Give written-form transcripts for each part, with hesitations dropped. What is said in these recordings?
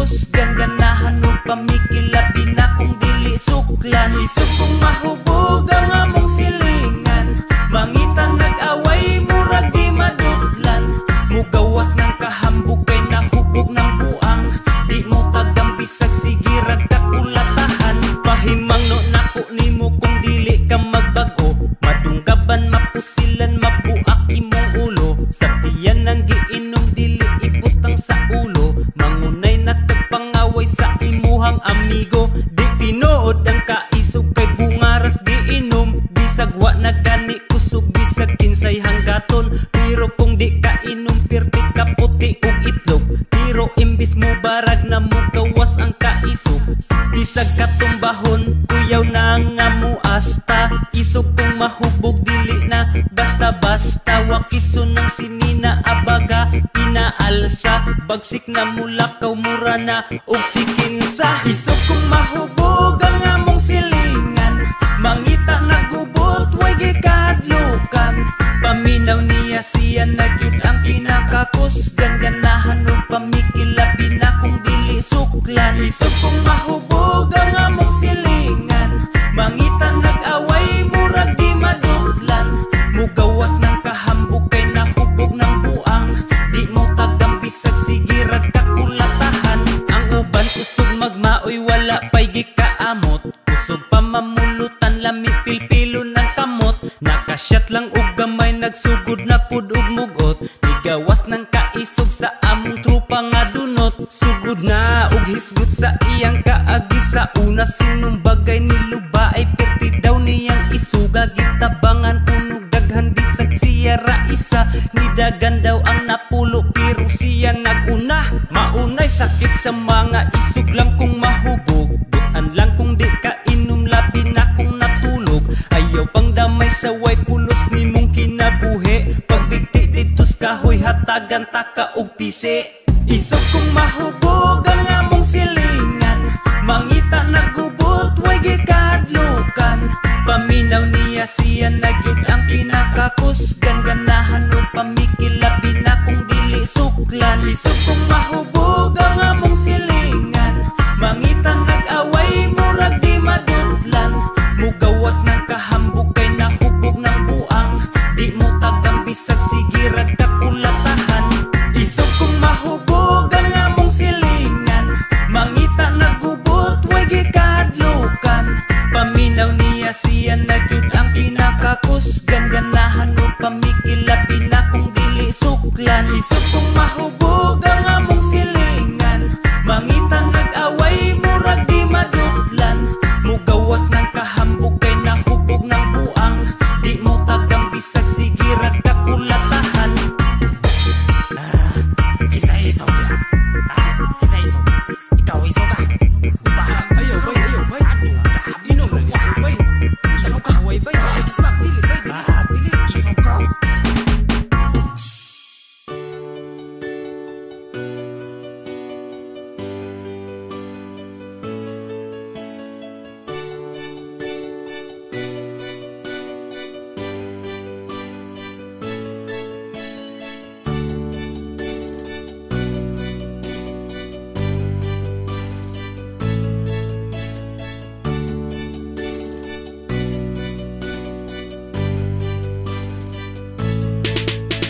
pinakakusgan, ganahan og pamikilabi na kung dili suklan. Isog kung mahubog ang among silingan, mangita nag-away murag di madutlan. Mugawas ng kahambog kay nahubog ng buang, di mo tagam bisag sige rag kakulatahan. Pahimangno nako nimo kung dili ka magbag-o, madunggaban mapusilan mabuak imong ulo. Sa tiyan ang giinom dili ibutang sa ulo, mangunay nakagpangaway sa imuhang amigo. Di tinuod ang kaisog kay bungaras giinom, bisag wa na gani kusog bisag kinsay hanggaton. Pero kung di ka inom pirti ka puti og itlog, pero imbis mo barag na mugawas ang kaisog. Bisag katumbahon kuyaw na nga muasta, isog kung mahubog dili na basta-basta. Wakiso ng sinina abaga pinaalsa, bagsik na mulakaw mura na og sikinsa. Isog kung mahubog ang among silingan, mangita nagubot way gikahadlukan. Paminaw niya siya na gyud ang pinakakusgan, ganahan og pamikilabi na kung dili suklan. Isog kung mahubog ang among silingan, mangita nag-away murag di madutlan. Mugawas ng kahambog kay nahubog ng buang, di mo tagam bisag sige rag kakulatahan. Ang uban kusog magmaoy wala pa'y gikaamot, kusog pa mamulutan lami pilpilo ng kamot. Nakasyat lang og gamay nagsugod na pud og mugot, nigawas ng kaisog sa among trupa nga dunot. Sugod na og hisgot sa iyang kaagi sa una, sinumbagay ni Luba ay perti daw niyang isuga. Gitabangan kuno daghan bisag siya ra isa, nidagan daw ang napulo pero siya naguna. Maunay sakit sa mga isog lang kung mahubog, butan lang kung di ka inom labi na kung natulog. Ayaw pang damay sa way pulos nimong kinabuhi, pagbigti dito's kahoy hatagan taka og pisi. Isog kung mahubog ang among silingan, mangita nagubot way gikahadlukan. Paminaw niya siya na gyud ang pinakakusgan, ganahan og pamikilabi na kung dili suklan. Isog kung mahubog ang among silingan, mangita nag-away murag di madutlan. Mugawas ng kahambog kay nahubog ng buang, di mo tagam bisag sige rag kakulatahan. Isog kung mahubog ang among silingan, mangita nagubot way gikahadlukan. Paminaw niya siya na gyud ang pinakakusgan, ganahan og pamikilabi na kung dili suklan. Isog kung mahubog ang among silingan, mangita nag-away murag di madutlan. Mugawas ng kahambog kay nahubog ng buang, di mo tagam bisag sige rag kakulatahan. Isa isog siya. Isa isog. Ikaw isog ka. Ayaw bay, ayaw bay. Inom lang ito bay. Isog ka. Way bay, ismag dili bay, dili, dili. Isog ka.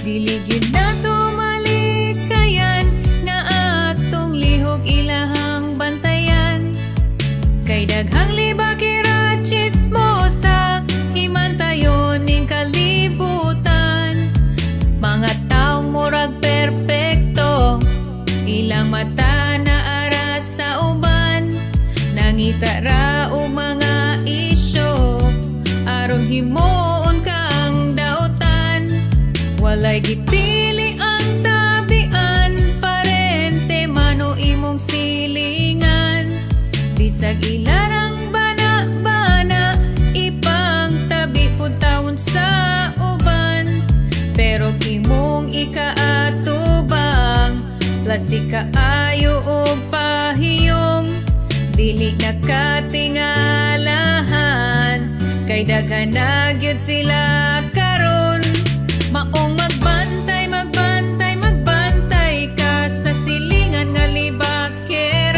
Dili gyud nato malikayan nga atong lihok ilahang bantayan, kay daghang libakira chismosa himantayon ning kalibutan. Mga taong murag perpekto, ilang mata na ara sa uban, nangita ra og mga isyo aron himuon kang dautan. Walay gipili ang tabian, parente man o imong silingan. Bisag ilarang bana-bana, ipang tabi pud tawon sa uban. Pero imong ikaatubang, plastik kaayo og pahiyom. Dili na katingalahan, kay daghan na gyud sila karon. Maong magbantay, magbantay, magbantay ka sa silingan nga libakero.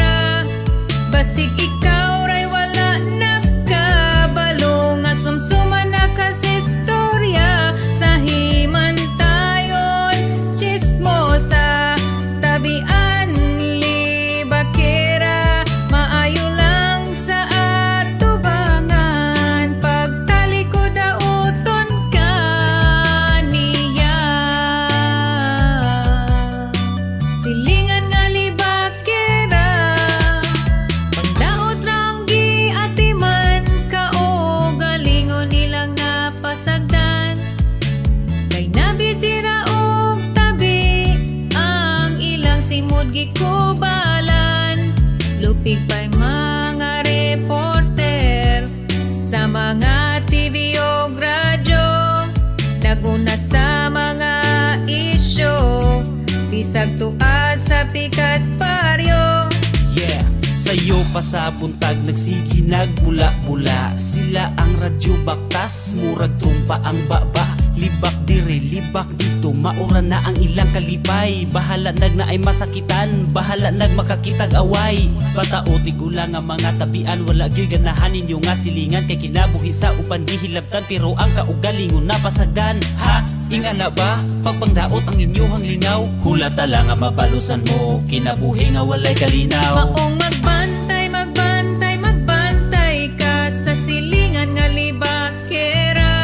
gikubalan. Lupig pa'y mga reporter sa mga TV o radyo, naguna sa mga isyo, bisag tua sa pikas baryo. Yeah, sayo pa sa buntag nagsigi nagbula-bula. Sila ang radyo baktas, murag trumpa ang baba. Libak dire, libak dito, maura na ang ilang kalipay. Bahala nag na ay masakitan, bahala nag makakitag away. Bata o tigula nga mga tabian, wala gyoy ganahan ninyo nga silingan. Kay kinabuhi sa uban gihilabtan, pero ang kaugalingon napasagdan. Ha? Ingana ba? Pagpangdaot ang inyuhang lingaw. Hulata lang nga mabalusan mo, kinabuhi nga walay kalinaw. Maong magbantay, magbantay, magbantay ka sa silingan nga libakera.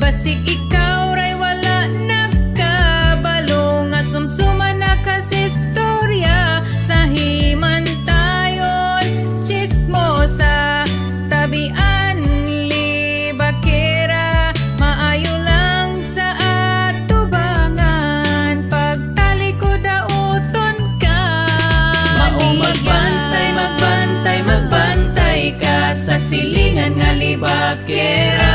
Basig ikaw ray wala nagkabalo nga sumsuma na kasi istorya sa himantayon, chismosa, tabian libakera. Maayo lang sa atubangan, pagtalikod dauton ka. Maong magbantay, magbantay, magbantay ka sa silingan nga libakera.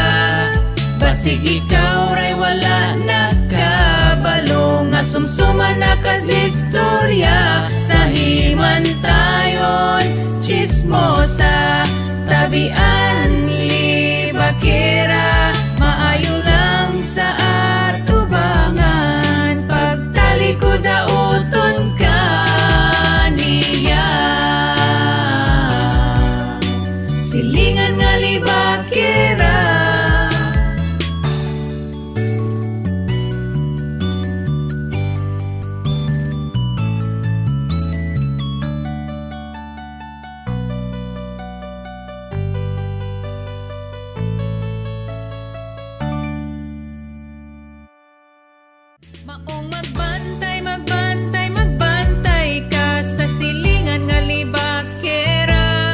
Basig ikaw ray wala nagkabalo nga sumsuma na kasi istorya sa himantayon, chismosa, tabian libakera. Maayo lang sa atubangan, pagtalikod dauton ka niya. Silingan nga libakera. Maong magbantay, magbantay, magbantay ka sa silingan nga libakera.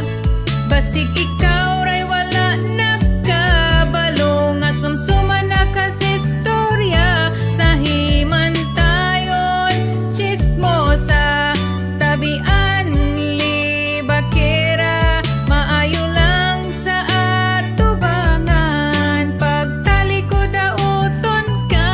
Basig ikaw ray wala nagkabalo nga sumsuma na kasi istorya sa himantayon, chismosa, tabian libakera. Maayo lang sa atubangan, pagtalikod dauton ka.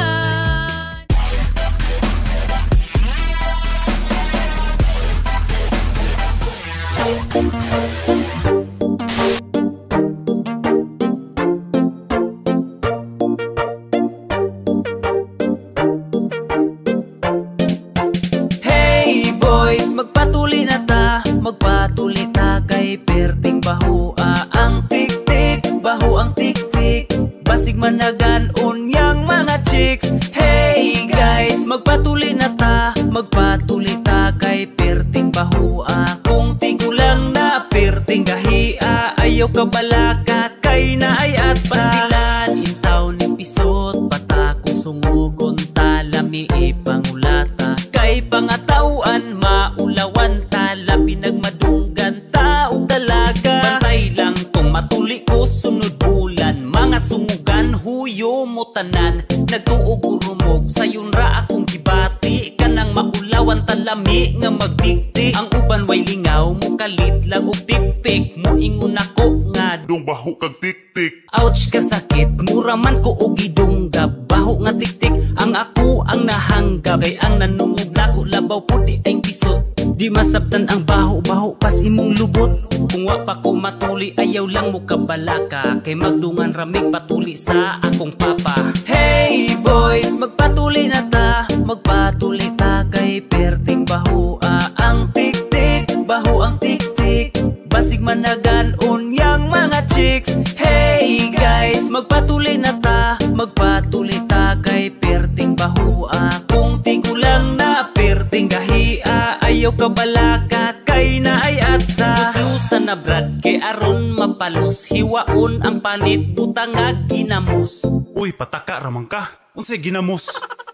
Hey boys, magpatuli na ta, magpatuli ta kay perting bahua ang tik-tik, baho ang tik-tik. Basig managan unyang mga chicks. Hey guys, magpatuli na ta, magpatuli ta kay perting bahua. Kung tigulang na perting gahia, ayaw ka balaka kay na ay atsa. Pastilan intaw ni pisot, patakong sungugon ta, lami ipangulata. Kay pangatauan maulawan ta, labi nagmadunggan ta og dalaga. Bantay lang kung matuli ko sunod bulan, mga sungugan huyo mo tanan. Nagtuog urumog sayon ra akong gibati, kanang maulawan talami nga magdikdik. Ang uban way lingaw mo kalit lang og pikpik, moingon ako nga dong baho kag tiktik. Ouch kasakit, mura man ko og gidunggab, baho nga tiktik ang ako ang nahanggab. Kay ang nanungog nako labaw po di ay pisot, di masabtan ang baho-baho pas imong lubot. Kung wa pa ko matuli ayaw lang mo kabalaka, kay magdungan ramig patuli sa akong papa. Hey boys, magpatuli na ta, magpatuli ta kay perting bahua ang tiktik, baho ang tiktik. Basig managan unyang mga chicks. Hey guys, magpatuli na ta, magpatuli ta kay perting bahua. Kung tigulang na perting gahia, ayaw ka balaka kay na ay atsa. Luslusa na brad kay aron mapalus, hiwaon ang panit butangag ginamos. Uy, pataka ramang ka, unsay ginamos?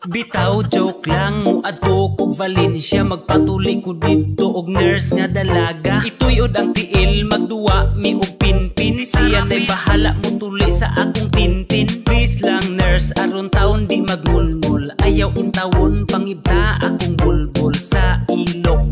Bitaw joke lang, muadto kog Valencia, magpatuli ko didto og nurse nga dalaga. Ituyod ang tiil, magduwa mi og pinpin, siya na'y bahala mutuli sa akong tintin. Please lang nurse, aron taon di magmulmul, ayaw intawon pangibta akong bulbul sa ilok.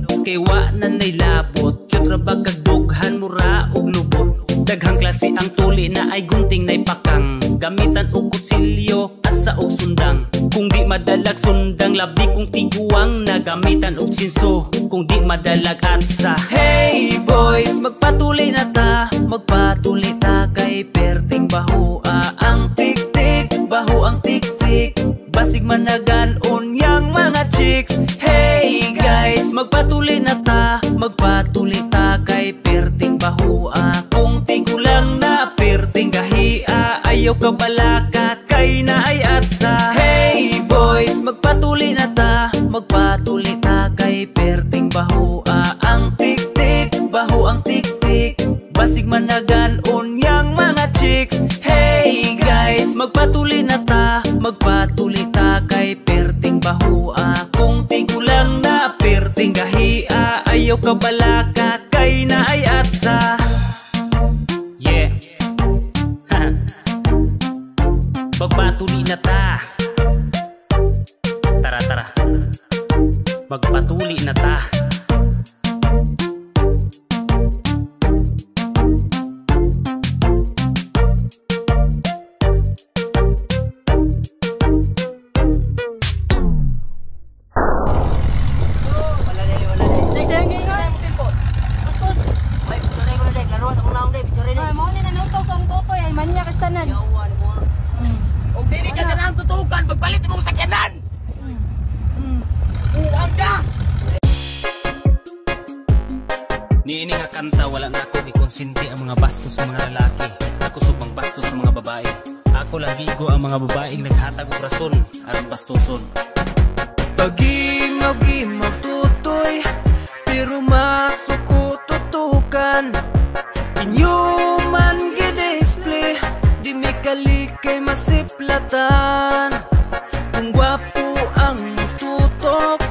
wa na nailabot. Cute ra ba kag dughan, mura og lubot. Daghang klase ang tuli na ay gunting na pakang. Gamitan og kutsilyo at sa og sundang. Kung di madalag sundang, labi kung tiguang. Nagamitan og sinso kung di madalag atsa. Hey boys, magpatuli na ta. Magpatuli ta kay perting bahua ang tik-tik, baho ang tik-tik. Basig managan-on yang mga chicks. Hey guys, magpatuli na ta. Magpatuli ta kay perting bahua. Kung tigulang na perting gahia, ayaw ka balaka kay na ay atsa. Hey boys, magpatuli na ta. Magpatuli ta kay perting bahua ang tik-tik, baho ang tik-tik. Basig managan-on yang mga chicks. Hey guys, magpatuli na ta. Magpatuli ta kay perting bahua. Kung tigulang na perting gahia, ayaw ka balaka kay na ay atsa. Yeah. Magpatuli na ta. Tara tara. Magpatuli na ta. Niini nga kanta, wala na ako gikonsinti ang mga bastos sa mga lalaki. Ako subang bastos sa mga babae. Ako lang gigo ang mga babaeng naghatag og rason aron bastoson. Pagimog-imog tutoy, pero masuko tutukan. Inyo man gi-display, di mi kalikay masiplatan. Kung gwapo ang tutok,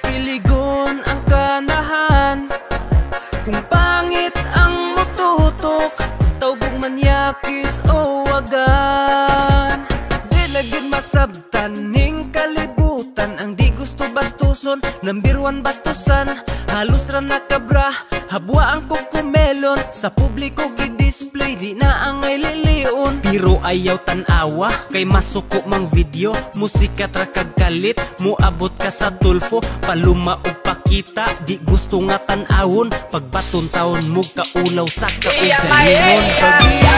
piligon ang kanahan. Kung pangit ang mututok, tawgog manyakis o wagan. Di lagid masabtan ning kalibutan, ang di gusto bastuson, number 1 bastusan. Halos ra nakabra, habwa ang kukumelon. Sa publiko gi-display, di na angay lilion. Pero ayaw tan-awa, kay masuko mang video. Musika tra kag kalit, muabot ka sa Tulfo. Paluma og pakita, di gusto nga tan-awon. Pagbaton taon mo kaulaw sa kaugalingon.